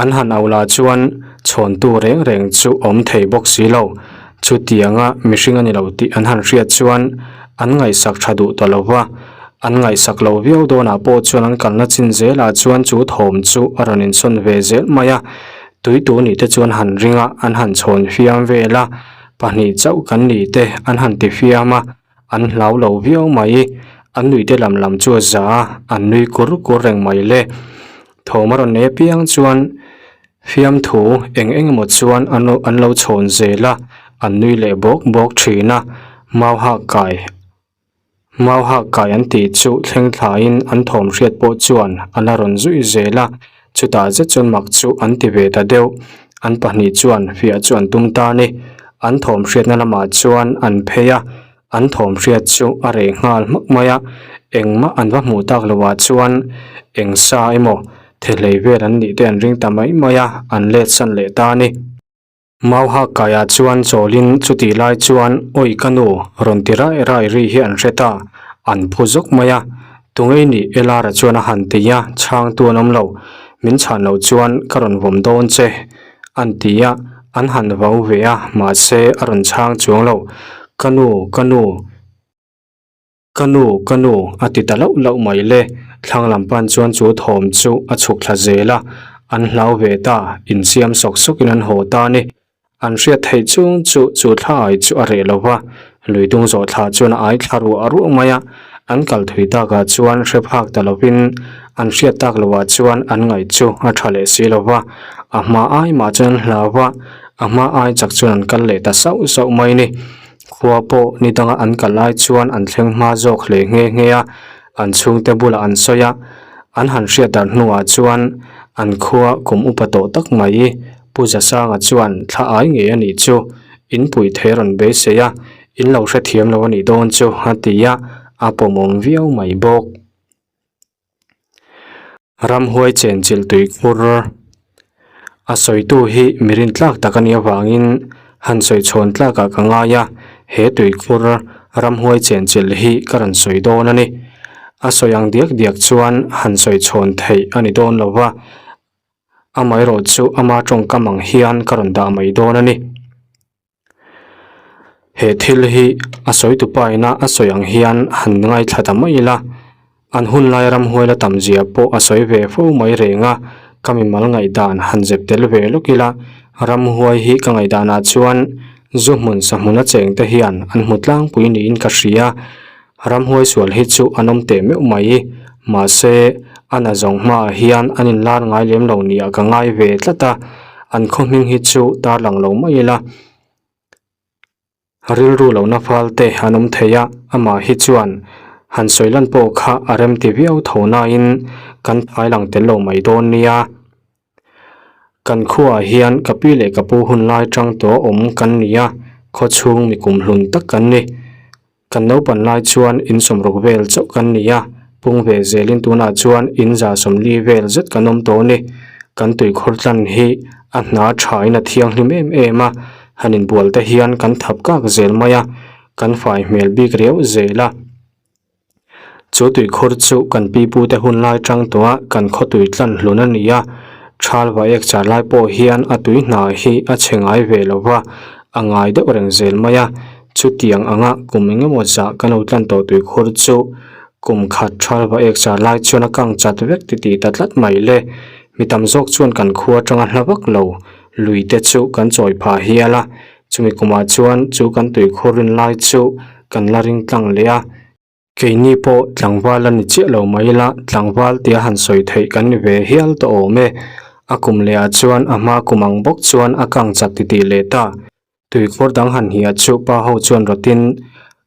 An han au lah chuan chhawntu reng reng chu awm thei bawk si lo. Chutianga mihring a ni lo tih an han hriat chuan an ngaihsak tha duh ta lo va, an ngaihsak lo viau dawnah pawh chuan an kalna chin zelah chuan chu thawm chu a rawn insawn ve zel mai a. Tui tu nih te chuan han ring a, an han chhawn fiam vel a, pahnih chauh kan nih te an han ti fiam a, an hlau lo viau mai. An nui te lam lam chu a za a, an nui kur kur reng mai le. Thawm a rawn nei apiang chuan fiamthu eng eng emaw chuan an an lo chhawn zel a, an nui leh bawk bawk thin a, mau hak kai Mau hak kai an tih chu thleng thlaiin an thawm hriat pawh chuan a la rawn zui zel a, chutah zet chuan mak chu an ti ve ta deuh. An pahnih chuan fiah chu an tum ta a ni. An thawm hriatna lamah chuan an phei a, an thawm hriat chu a reh nghal hmak mai a, engmah an va hmuh tak loh ah chuan eng sa emaw thehlei vel an nih te an ring ta mai mai a, an let san leh ta a ni. Mauha kaiah chuan chawlin chutih lai chuan Awi ka nu rawn ti rai rai ri hi an hre ta, an phu zawk mai a. Tungei nih Elara chuan a han ti a, chhangtu an awm lo. Min chhan loh chuan ka rawn vawm dawn che an ti a, an han vau ve a, mahse a rawn chhang chuang lo. Ka nu, ka nu. Ka nu, ka nu, a ti ta lauh lauh mai le. Thlang lam pan chuan chu thawm chu a chhuk thla zel a, an hlau ve ta, insiam sawk sawkin an haw ta a ni. An hriat theih chung chu chu thla ai chu a reh lo va, lui dung zawh thla chuan a ai thla ruah ruah mai a, an kal thui takah chuan hre phak ta lovin an hriat tak lovah chuan an ngaih chu a tha leh si lo va, a hma ai mah chuan an hlau va, a hma ai chak chuan an kal leh ta sauh sauh mai a ni. Khua pawh ni danga an kal lai chuan an thleng hma zawk hle nghe nghe a, an chhungte bulah an sawi a, an han hriat darh hnuah chuan an khua kum upa tawh tak mai Pu Zasanga chuan thla ai ngei a nih chu, in pui thei rawn beisei a, in lo hrethiam lo a nih dawn chu a ti a, a pawmawm viau mai bawk. Ramhuai chenchilh tuikhur a sawitu hi mi rintlak tak a nih avangin han sawi chhawn tlakah ka ngai a, he tuikhur ramhuai chenchilh hi ka rawn sawi dawn a ni. A sawi ang diak diak chuan han sawi chhawn theih a ni dawn lo va, amaherawhchu ama tawngkam ang hian ka rawn dah mai dawn a ni. He thil hi a sawi tu pa ina a sawi ang hian han ngaithla ta mai ila, an hun lai ramhuai la tam zia pawh a sawi ve fo mai reng a, ka mimal ngaihdan han zep tel ve lawk ila, ramhuai hi ka ngaihdanah chuan zu hmun sa hmuna cheng te hian an hmu tlangpui niin ka hria, ramhuai sual hi chu an awm teh meuh mai, mahse a na zawng hmaah hian an inlar ngai lem lo nia ka ngai ve tlat a, an khaw hming hi chu tarlang lo mai ila. Rilru lohna fal te an awm thei a, amah hi chuan han sawi lan pawh kha a rem ti viau tho nain kan phai lang tel lo mai dawn nia. Kan khuaah hian ka pi leh ka pu hun lai tang tawh awm kan ni a, khaw chhung mi kum hlun tak kan ni. Kan naupan lai chuan in sawmruk vel chauh kan ni a, pung ve zelin tunah chuan in za sawmli vel zet kan awm tawh a ni. Kan tuikhur tlan hi a hna thain a thianghlim em em a, han inbual te hian kan thap kak zel mai a, kan fai hmel bik riau zel a. Chu tuikhur chu kan pipu te hun lai tang tawh a kan khaw tui tlan hlun a ni a, thal va ek char lai pawh hian a tui hna hi a chhe ngai ve lo va, a ngai deuh reng zel mai a. Chutiang anga kum eng emaw zah kan lo tlan tawh tuikhur chu kum khat thal va ek zar lai chuan a kang chat vek ti tih ta tlat mai le. Mi tam zawk chuan kan khua atanga hla vak lo lui te chu kan chawi phah hial a, chumi kumah chuan chu kan tuikhur rin lai chu kan la ring tlang leh a. Keini pawh tlangval a ni chiah lo mai ila, tlangval tia han sawi theih kan ni ve hial tawh awm e. A kum leh ah chuan a hma kum ang bawk chuan a kang chat titih leh ta. Tuikhur dang han hia chu pa ho chuan rawtin.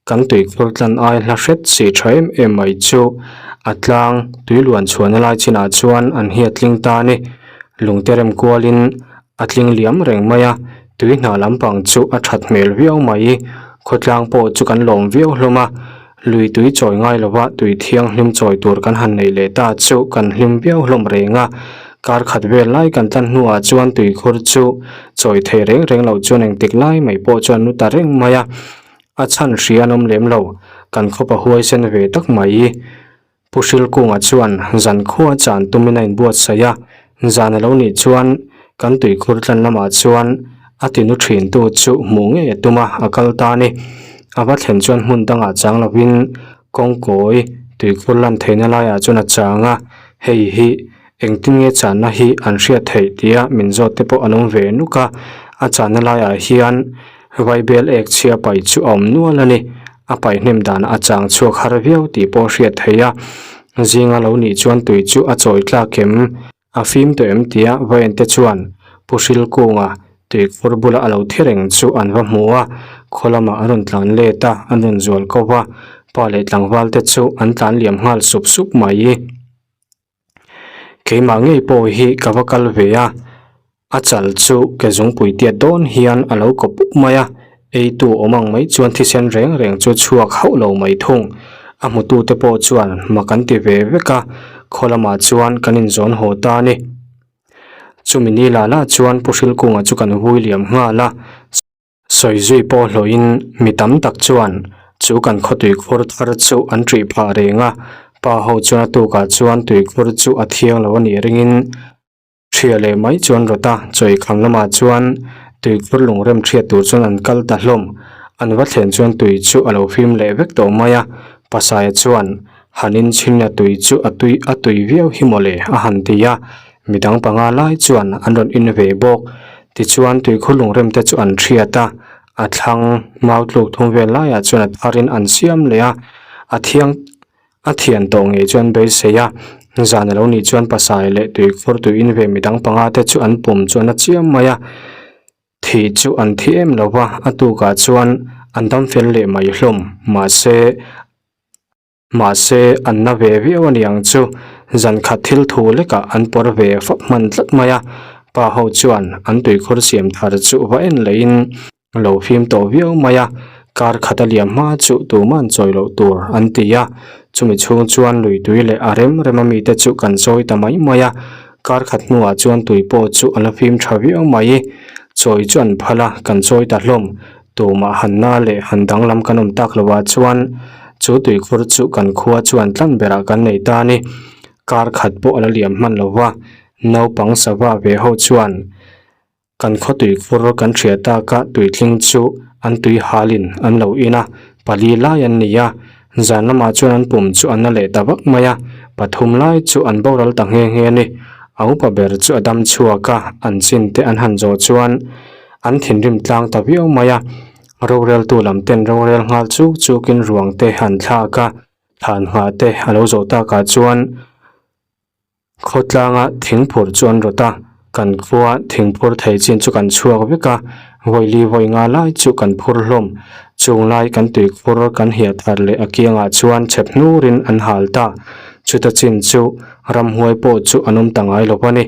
Kan tuikhur tlan ai hla hret si tha em em mai chu a tlang tui luan chhuahna lai chinah chuan an hiat tling ta a ni. Lungte rem kualin a tling liam reng mai a, tui hna lampang chu a that hmel viau mai. Khawtlang pawh chu kan lawm viau hlawm a, lui tui chawi ngai lova tui thianghlim chawi tur kan han neih leh ta chu kan hlim viau hlawm reng a. Kar khat vel lai kan tlan hnuah chuan tuikhur chu chawi thei reng reng loh chuan engtik lai mai pawh chuan nu ta reng mai a. A chhan hria an awm lem lo, kan khawpa huaisen ve tak mai. Pu Hrilkunga chuan zan khua chan tumin a inbuatsaih a, zan a lo nih chuan kan tuikhur tlan lamah chuan a tinu thintu chu hmuh ngei a tum a, a kal ta a ni. A va thlen chuan hmun dangah chang lovin kawngkawi tuikhur lan theihna laiah chuan a chang a, hei hi engtin nge channa hi an hriat theih tia min zawt te pawh an awm ve nuk a, a channa laiah hian Vaibel ek chhia paih chu a awm nual a ni. A paih hnem danah a chang chhuak har viau tih pawh a hriat theih a. Zinga lo nih chuan tui chu a chawi tlak em? A fim tawh em tia Vaente chuan Pu Hrilkunga tuikhur bula a lo thi reng chu an va hmu a. Khaw lamah an rawn tlan let a, an rawn zual ko va. Pa leh tlangval te chu an tlan liam nghal sup sup mai. Keimah ngei pawh hi ka va kal ve a, a chal chu ke zungpui tiat dawn hian a lo kaw pup mai a, eitu awm ang mai chuan thisen reng reng chu chhuak hauh lo mai thung. A hmutute pawh chuan mak an ti ve vek a, khaw lamah chuan kan inzawn haw ta a ni. Chumi ni lah lah chuan Pu Hrilkunga chu kan vui liam nghal a. Sawi zui pawh hlawhin mi tam tak chuan chu kan khaw tuikhur thar chu an ṭih phah reng a, pa ho chuan a tukah chuan tuikhur chu a thiang lo a nih ringin ṭhia leh mai chuan rawt a, chawikham lamah chuan tuikhur lungrem ṭhiat tur chuan an kal ta hlawm. An va thlen chuan tui chu a lo fim leh vek tawh mai a, Pasaia chuan han inchhinna tui chu a tui a tui viau hi mawle a han ti a, Midang panga lai chuan an rawn in ve bawk. Tichuan tuikhur lungrem te chu an hriat a, a thlang mau tluk thum vel laiah chuan a tharin an siam leh a, a thiang a thian tawh ngei chuan beisei a. Zan a lo nih chuan pasai leh tuikhur tui in ve midang panga te chu an pum chuan a chiam mai a. Thih chu an thi em lo va, a tukah chuan an dam fel leh mai hlawm. Mahse. Mahse, an na ve viau a niang chu zan khat thil thu lekah an pawr ve fap hman tlat mai a. Pa ho chuan an tuikhur siam thar chu va en lehin lo fim tawh viau mai a, kar khat a liam hma chu tuman chawi loh tur an ti a. Chumi chhung chuan lui tui leh a rem rem a mite chu kan chawi ta mai mai a, kar khat hnuah chuan tui pawh chu a la fim tha viau mai. Chawi chu an phal a, kan chawi ta hlawm. Tumah han na leh han danglam kan awm tak lovah chuan chu tuikhur chu kan khua chuan tlan berah kan nei ta a ni. Kar khat pawh a la liam hman lo va, naupang sava ve ho chuan kan khaw tuikhur kan hria taka tuitling chu an tui halin an lo in a, pali lai an ni a, zan lamah chuan an pum chu an la leh ta vak mai a, pathum lai chu an boral ta nghe nghe a ni. A upa ber chu a dam chhuak a, an chin te an han zawh chuan An thinrim tlang ta viau mai a, roreltu lam ten rorel nghal chuk chukin ruang te an thlak a, thlan nghah te a lo zawh takah chuan khawtlanga thingphur chu an rawt a, kan khua thingphur thei chin chu kan chhuak vek a, vawili vawi nga lai chu kan phur hlawm, chung lai kan tuikhur kan hiah thar leh a kiangah chuan chhep hnurin an hal ta, chuta chin chu ramhuai pawh chu an awm ta ngai lo a ni.